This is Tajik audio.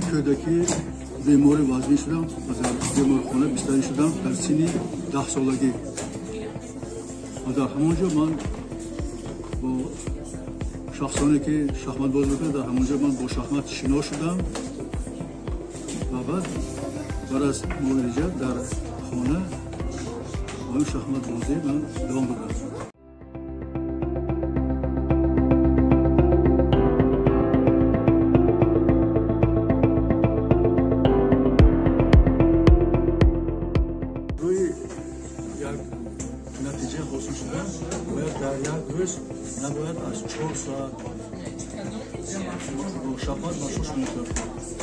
Айёми кӯдакӣ бемори вазнин шудам ва дар беморхона бистарӣ шудам дар синни 10 солагӣ ва дар ҳамон ҷо ман бо шахсоне, ки шахмат боз мекунад, дар ҳамон ҷо ман бо шахмат шинос шудам ва баъд аз муолиҷа дар хона бо ин шахматбозӣ ман давом додам. Рӯи як натиҷа ҳосил шудан бояд дар як рӯз набояд аз 4 соат бо шахмат машғул шудан.